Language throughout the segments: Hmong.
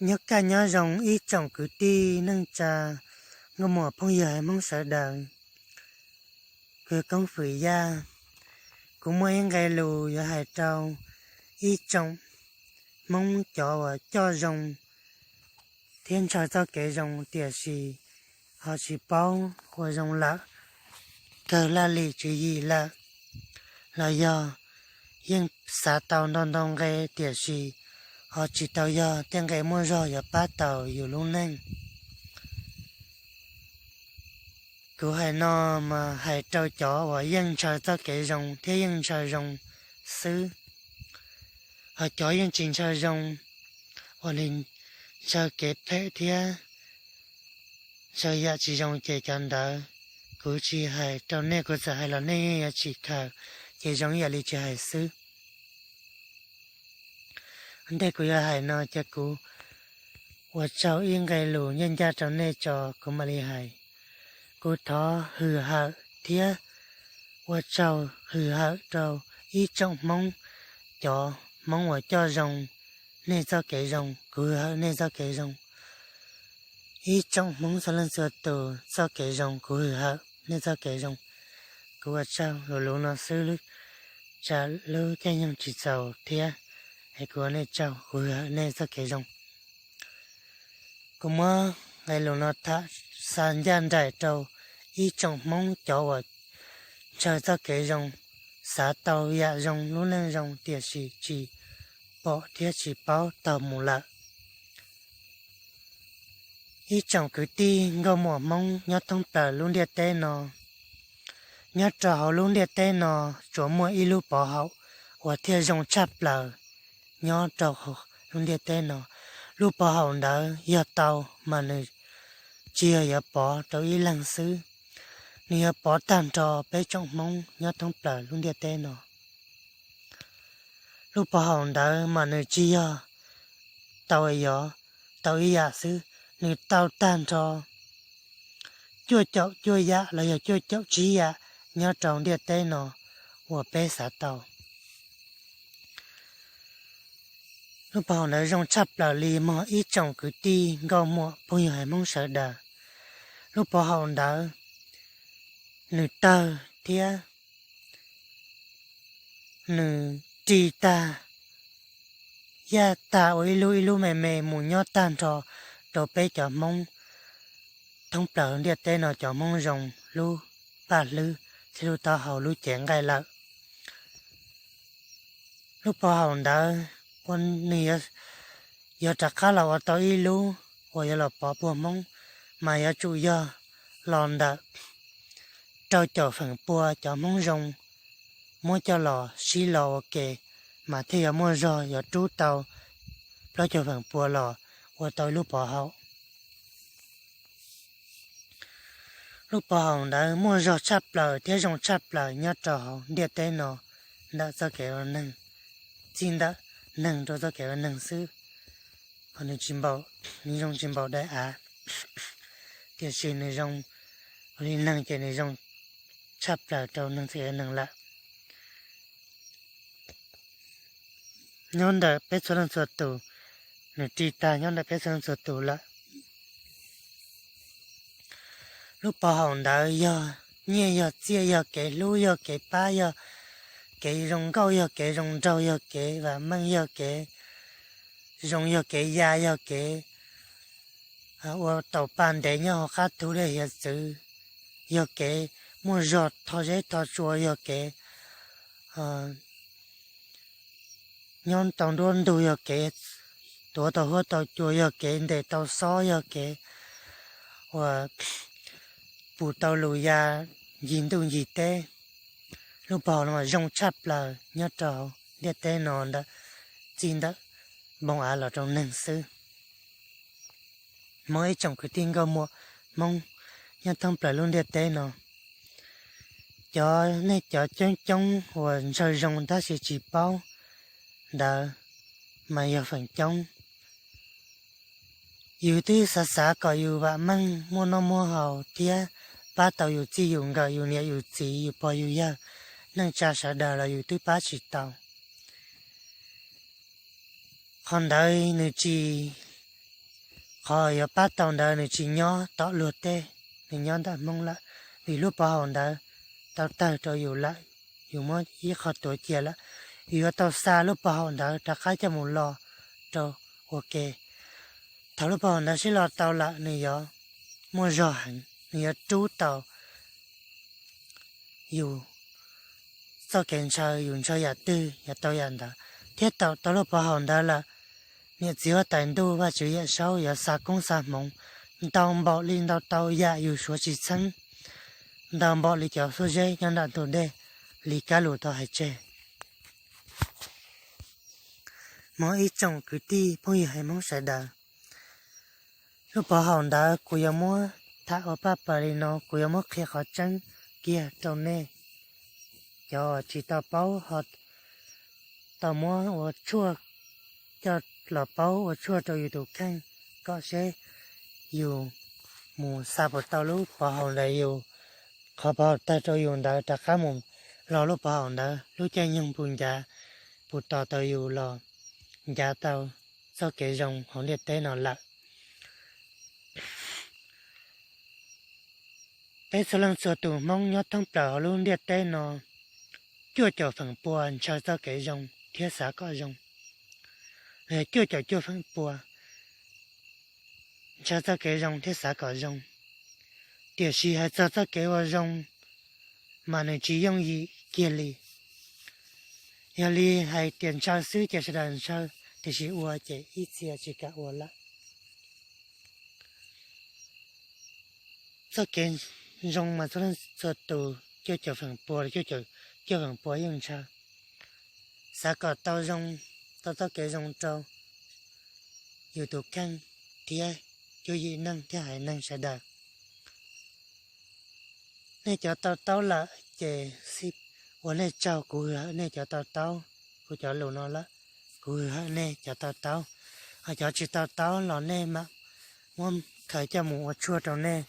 Nyob kaj nyob zoo ib tsoom kwv tij neej tsa, nkauj muam phooj ywg haiv Hmoob sawv daws. Kuv yog Koob Fwm Yaj, kuv muaj ib nqe lus yuav hais rau ib tsoom Hmoob cov uas coj zoo thiab ntshaw txoj kev zoo tiam sis ho tsis paub ua zoo lawm, kawg laj lim tswv yim lawm, los yog yeej xav tau ntau ntau nqe tiam sis ho tsis tau yog tej nqe muaj zog yuav pab tau yus lub neej. Kuv hais no mas hais rau cov uas yeej ntshaw txoj kev zoo thiab yeej ntshaw zoo xwb. Ho cov yeej tsis ntshaw zoo, uas nws ntshaw kev phem thiab ntshaw yam tsis zoo ces cov ntawd kuv tsis hais rau nej, kuv txawm hais los nej yeej yuav tsis khaws, ces zoo ib yam li tsis hais xwb. Ntej kuv yuav hais no ces kuv ua tsaug ib nqe lus ncaj ncaj rau nej tso, kuv mam li hais. Kuv thov hwm hawm thiab ua tsaug hwm hawm rau ib tsoom Hmoob, cov Hmoob uas coj zoo nej txoj kev zoo, kuv hwm hawm nej txoj kev zoo. Ib tsoom Hmoob txhua leej txhua tus txoj kev zoo, kuv hwm hawm nej txoj kev zoo. Kuv ua tsaug luv luv no xwb, tsam lub caij nyoog tsis txaus thiab, es kuv ua nej tsaug, kuv hwm hawm nej txoj kev zoo. Kuv muab nqe lus no tham xa ncaj nraim rau ib tsoom Hmoob cov uas ntshaw txoj kev zoo, xav tau yam zoo lub neej zoo tiam sis tsis pom thiab tsis paub taug mus lawm. Ib tsoom kwv tij nkauj muam Hmoob nyob thoob plaws lub ntiaj teb no, nyob rau hauv lub ntiaj teb no tsuas muaj ib lub pov haum uas thiaj zoo tshaj plaws nyob rau lub ntiaj teb no. Lub pov haum ntawd yog tau mas nws tsis yog yuav pov rau ib leeg xwb, nws yuav pov tag nrho peb tsoom Hmoob nyob thoob plaws lub ntiaj teb no. Lub pov haum ntawd mas nws tsis yog tau yov tau ib yam xwb, nws tau tag nrho cuaj caum cuaj yam los yog cuaj caum tsib yam nyob rau ntiaj teb no uas peb xav tau. Lub pov haum ntawd zoo tshaj plaws li mog ib tsoom kwv tij nkauj muam phooj ywg haiv Hmoob sawv daws. Lub pov haum ntawd nws tawg thiab nws ris tag, yaj tag ua ib lub ib lub me me mus nyob tag nrho rau peb cov Hmoob thoob plaws ntiaj teb no cov Hmoob zoo lub paj hlwb thiab lub taub hau lub cev nqaij lawm. Lub pov haum ntawd ua nws yuav rov qab los ua tau ib lub uas yuav los pov puag Hmoob, mas yuav tsum yog los ntawm rau caum feem pua cov Hmoob zoo muab coj los sib los ua ke, mas thiaj yuav muaj zog yuav rub tau plaub caug feem pua los ua tau ib lub pov haum. Lub pov haum ntawd muaj zog tshaj plaws thiab zoo tshaj plaws nyob rau hauv ntiaj teb no ntawm txoj kev ua neeg, txij ntawm neeg rau txoj kev ua neeg xwb. Ho nws tsis npaum, nws zoo tsis npaum daim av, tiam sis nws zoo ua li neeg ces nws zoo tshaj plaws rau neeg txoj kev ua neeg lawm. Nyob ntawm peb txhua leej txhua tus, nws ris tag nyob ntawm peb txhua leej txhua tus lawm. Lub pov haum ntawd yog nyiaj yog txiaj, yog kev hlub yog kev pab, yog kev zoo nkauj yog kev zoo nraug, yog kev vam meej yog kev zoo, yog kev ya yog kev ua tau pa ntev nyob hauv qab thu dej hiav txwv, yog kev muaj zog tho zeb tho tsua, yog kev nyob tau nruab ntug, yog kev tuav tau huab tau cua, yog kev ntes tau xob, yog kev uas pum tau lus ya ncig ntuj ncig teb. Lub pov haum no zoo tshaj plaws nyob rau ntiaj teb no ntawm txij ntawm npoo av los rau neeg xwb. Hmoob ib tsoom kwv tij nkauj muam Hmoob nyob thoob plaws lub ntiaj teb no, cov nej cov coob coob uas ntshaw zoo tab sis tsis paub ntawd mas yog feem coob. Yus twb xav xav kom yus vam meej muaj noj muaj haus thiab pab tau yus txij yus nkawm, yus niam yus txiv, yus pog yus yawg, neej tsa sawv daws los yus twb pab tsis tau. Qhov ntawd nws tsis qhov yuav pab tau ntawd nws tsis nyob tom luag teb, nws nyob ntawm Hmoob lawm, vim lub pov haum ntawd tau tawg rau yus lawm, yus muab ib qho tuav cia lawm, yus yuav tau xa lub pov haum ntawd rov qab coj mus lo rau ua ke. Thaum lub pov haum ntawd sib lo tau lawm nws yuav muaj zog heev, nws yuav rub tau yus txoj kev ntshaw, yus ntshaw yam twg yuav tau yam ntawd. Thiab thaum tau lub pov haum ntawd lawm, niam txiv huab tais ntuj Vajtswv Yawmsaub yuav xa koob xa hmoov ntau npaum li ntau tau yam yus suav tsis txheeb, ntau npaum li cov xuab zeb nyob nram ntug dej li kab lus tau hais tseg. Mog ib tsoom kwv tij phooj ywg haiv Hmoob sawv daws, lub pov haum ntawd kuv yuav muab tham ua paj pas li no, kuv yuav muab qhia qhov tseeb kiag rau nej cov tsis tau paub ho tau muab ua tshuaj, coj los paub ua tshuaj rau yus tus kheej, kom seb yus mus xa puas tau lub pov haum ntawd, yus qhov pov haum tawg rau yus ntawd rov qab mus lo lub pov haum ntawd, lub caij nyoog puas ncav, puas tos tau yus los ncav tau txoj kev zoo hauv ntiaj teb no lawm. Peb txhua leej txhua tus Hmoob nyob thoob plaws hauv lub ntiaj teb no, cuaj caum feem pua ntshaw txoj kev zoo thiab xav kom zoo, los yog cuaj caum cuaj feem pua ntshaw txoj kev zoo thiab xav kom zoo. Tiam sis hais txog txoj kev ua zoo mas nws tsis yooj yim kiag li. Yog li hais tias ntshaw xwb ces sawv daws ntshaw, tiam sis ua ces ib txhia tsis kam ua lawm. Txoj kev zoo mas txhua leej txhua tus cuaj caum feem pua, cuaj caum cuaj feem pua yeej ntshaw. Xav kom tau zoo, tau txoj kev zoo rau yus tus kheej thiab cuab yim neej thiab haiv neeg sawv daws. Nej cov to taub lawm ces ua nej tsaug, kuv hwm hawm nej cov to taub, kuv cov lus no lawm, kuv hwm hawm nej cov to taub. Ho cov tsis to taub los nej mam muab khaws coj mus ua tshuaj rau nej,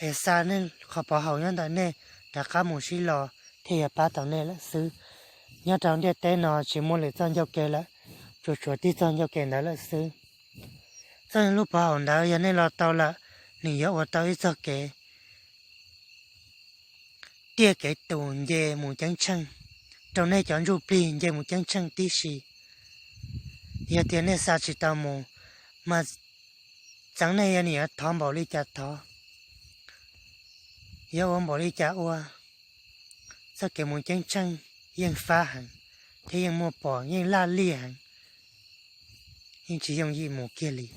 es xa nej qhov pov haum nyob ntawm nej rov qab mus sib lo thiaj yuav pab tau nej lawm xwb. Nyob rau ntiaj teb no tsis muaj lwm txoj ncauj ke lawm, tsuas tshuav tib txoj ncauj ke ntawd lawm xwb. Txoj lub pov haum ntawd yog nej lo tau lawm, nws yuav ua tau ib txoj kev tiaj kev tus nce mus ceeb tsheej, rau nej cov ntsuj plig nce mus ceeb tsheej tib si. Yog tias nej xa tsis tau mus, mas txeev nej yuav nim yuav thov npaum li cas thov, yuav ua npaum li cas ua, txoj kev mus ceeb tsheej yeej fab heev, thiab yeej muaj pom, yeej laj liaj heev, yeej tsis yooj yim mus kiag li.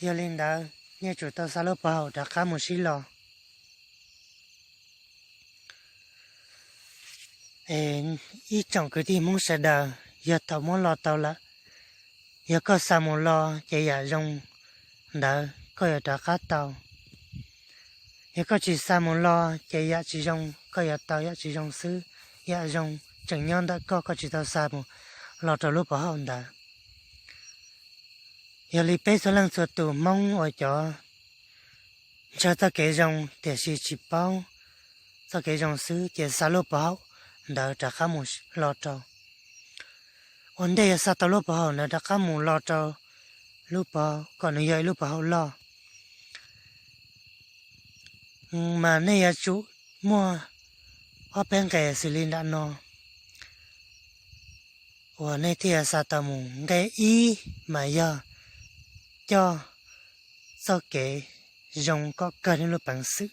Yog li ntawd nej tsum tau xa lub pov haum rov qab mus sib lo. Ib tsoom kwv tij Hmoob sawv daws, yog thaum muab lo tau lawm, yog koj xa mus lo ces yam zoo ntawd koj yuav rov qab tau. Yog koj tsis xa mus lo ces yam tsis zoo koj yuav tau yam tsis zoo xwb, yam zoo tseem nyob ntawm koj, koj tsis tau xa mus lo rau lub pov haum ntawd. Yog li peb txhua leej txhua tus Hmoob uas cov ntshaw txoj kev zoo tiam sis tsis paub txoj kev zoo xwb ces xa lub pov haum ntawd rov qab mus lo rau. Ua ntej yuav xa tau lub pov haum ntawd rov qab mus lo rau lub pov, kom nws yog ib lub pov haum loj, mas nej yuav tsum muaj ob peb nqe xws li nram no uas nej thiaj yuav xa tau mus. Nqe ib mas yog coj txoj kev zoo kom kawg nej lub peev xwm.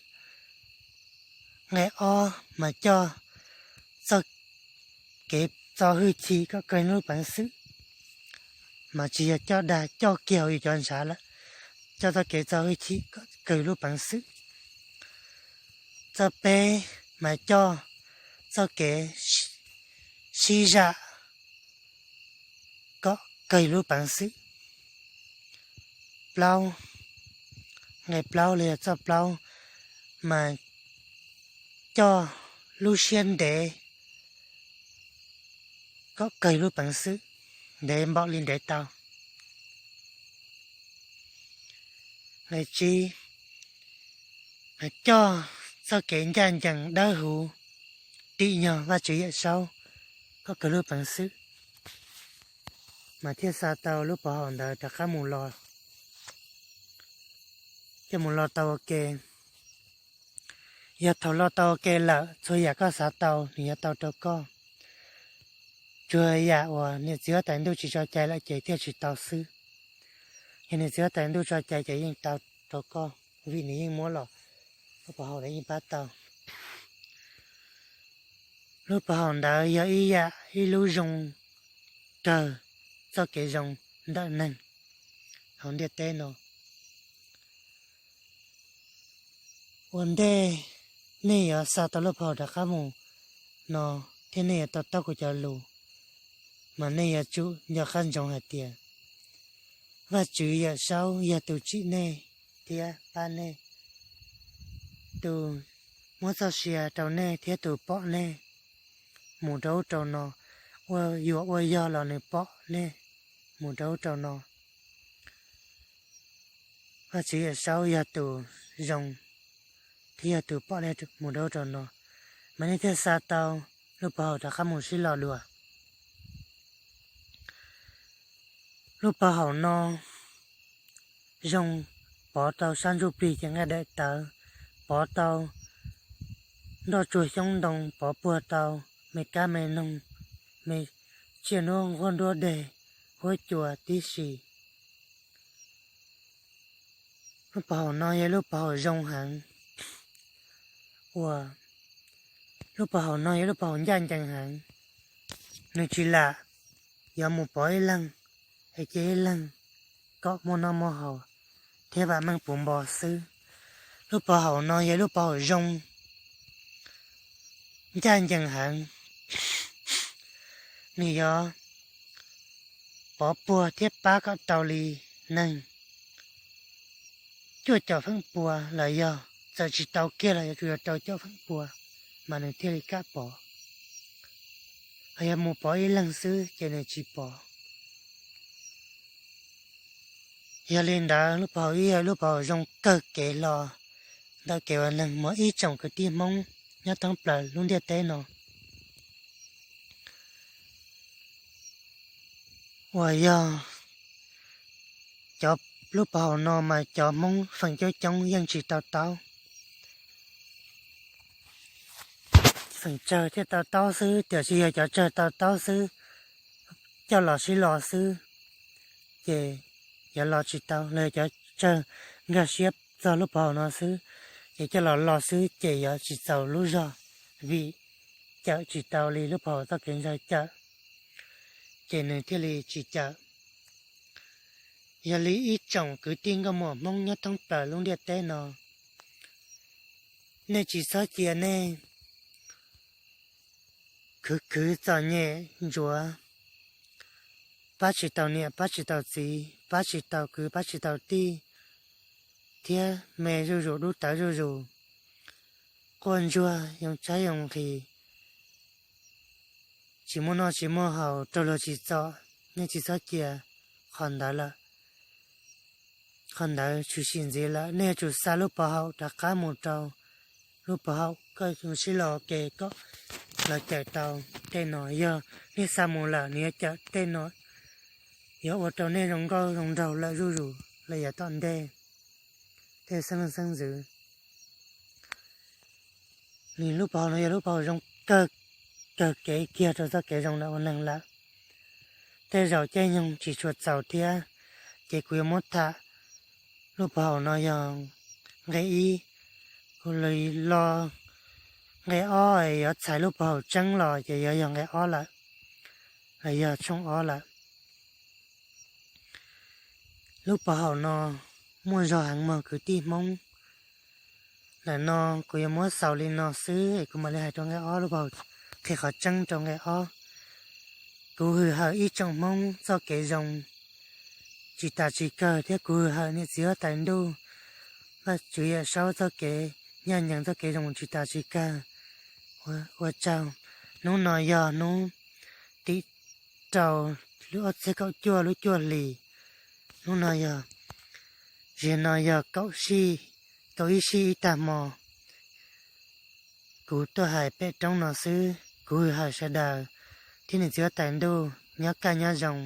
Nqe ob mas coj txoj kev txo hwj chim kom kawg nej lub peev xwm, mas tsis yog coj dag coj kiag hauv yus cov ntshav lawm, coj txoj kev txo hwj chim kom kawg lub peev xwm. Txoj peb mas coj txoj kev sib zam kom kawg lub peev xwm. Plaub, nqe plaub los yog txoj plaub mas coj lub siab ntev kom kawg lub peev xwm, ntev npaum li ntev tau. Nqe tsib, coj txoj kev ncaj ncees dawb huv dim nyog Vajtswv Yawmsaub kom kawg lub peev xwm, mas thiaj xa tau lub pov haum ntawd rov qab mus los. coj mus lo tau ua ke. Yog thaum lo tau ua ke lawm, txhua yam koj xav tau nws yuav tau rau koj. Tsuas yam uas niam txiv huab tais ntuj tsis tso cai lawm ces thiaj tsis tau xwb. Yog niam txiv huab tais ntuj tso cai ces yeej tau rau koj, vim nws yeej muab los, lub pov haum ntawd yeej pab tau. Lub pov haum ntawd yog ib yam ib lub zoo kawg txoj kev zoo ntawm neeg hauv ntiaj teb no. Ua ntej nej yuav xa tau lub pov haum rov qab mus no thiab nej yuav to taub kuv cov lus, mas nej yuav tsum nco qab ntsoov hais tias Vajtswv Yawm Saub yog tus tsim nej thiab pab nej, tus muab txoj sia rau nej thiab tus pom nej mus rau ub rau no, ua yuam ua yog los nws pom nej mus rau ub rau no. Vajtswv Yawm Saub yog tus zoo thiab yog tus pom nej mus rau ub rau no, mas nej thiaj xa tau lub pov haum rov qab mus sib los dua. Lub pov haum no zoo, pov tau sab ntsuj plig ces nqaij daim tawv, pov tau nroj tsuag xyoob ntoo, pov puag tau me kab me noog, me tsiaj nruab nquab nruab deg, huab cua tib si. Lub pov haum no yog lub pov haum zoo heev, uas lub pov haum no yog lub pov haum ncaj ncees heev. Nws tsis lam yuav mus pov ib leeg es cia ib leeg kom muaj noj muaj haus thiab vam meej puv npo xwb. Lub pov haum no yog lub pov haum zoo ncaj ncees heev. Nws yuav pov puag thiab pab kom tau li neeg cuaj caum feem pua los yog txawm tsis tau kiag los yuav tsum yuav rau caum feem pua mas nws thiaj li kam pov. Ho yog mus pov ib leeg xwb ces nws tsis pov. Yog li ntawd lub pov haum ib yog lub pov haum zoo kawg kev hlo ntawm kev ua neeg muaj ib tsoom kwv tij Hmoob nyob thoob plaws lub ntiaj teb no. Uas yog cov, lub pov haum no mas cov Hmoob feem coob coob yeej tsis tau taub. Feem tsawg thiaj tau taub xwb, tiam sis yog cov tsawg tau taub xwb, coj los sib lo xwb, ces yuav lo tsis tau. Los yog cov tsawg nkag siab txog lub pov haum no xwb, ces coj los lo xwb ces yuav tsis txaus lub zog, vim cawm tsis tau li lub pov haum txoj kev ntshaw cawm, ces nws thiaj li tsis cawm. Yog li ib tsoom kwv tij nkauj muam Hmoob nyob thoob plaws lub ntiaj teb no, nej tsis txhob cia nej khwv khwv txom nyem ntsuav, pab tsis tau niam pab tsis tau txiv, pab tsis tau kwv pab tsis tau tij, thiab me zuj zus dub tawv zuj zus, quaj ntsuag yoo tshaib yoo nqhis, tsis muaj noj tsis muaj haus, raug luag tsis txom, nej tsis txhob cia qhov ntawd lawm. Qhov ntawd tshwm sim ntxiv lawm, nej yuav tsum xa lub pov haum rov qab mus rau lub pov haum koj sib lo ke kom los cawm tau tej no. Yog nej xa mus lawm nws yuav cawm tej no, yuav ua rau nej zoo nkauj zoo nraug lawm zuj zus lawm yav tom ntej. Tej xeeb leej xeeb ntxwv, nws lub pov haum no yog lub pov haum zoo kawg, kawg kev kiag rau txoj kev zoo ntawm ua neeg lawm. Tej zaum caij nyoog tsis tshua txaus thiab, ces kuv yuav muab tham lub pov haum no yog nqe ib. Kuv los nqe ob es yuav txhais lub pov haum tseeb los ces yuav yog nqe ob lawm, los yog tshooj ob lawm. Lub pov haum no muaj zog heev mog kwv tij Hmoob. Ntawm no kuv yuav muab xaus li no xwb es kuv mam li hais rau nqe ob lub pov haum, qhia qhov tseeb rau nqe ob. Kuv hwm hawm ib tsoom Hmoob txoj kev zoo tsis tas tsis kawg thiab kuv hwm hawm niam txiv huab tais ntuj, Vajtswv Yawm Saub txoj kev ncaj ncees txoj kev zoo tsis tas tsis kawg. Ua tsaug. Hnub no yog hnub tim rau lub ob txhiab kaum cuaj lub cuaj hlis. Hnub no yog, ziag no yog kaum sij, kaum ib sij ib tag hmo. Kuv tuaj hais pem roob no xwb, kuv hwm hawm sawv daws thiab niam txiv huab tais ntuj nyob kaj nyob zoo.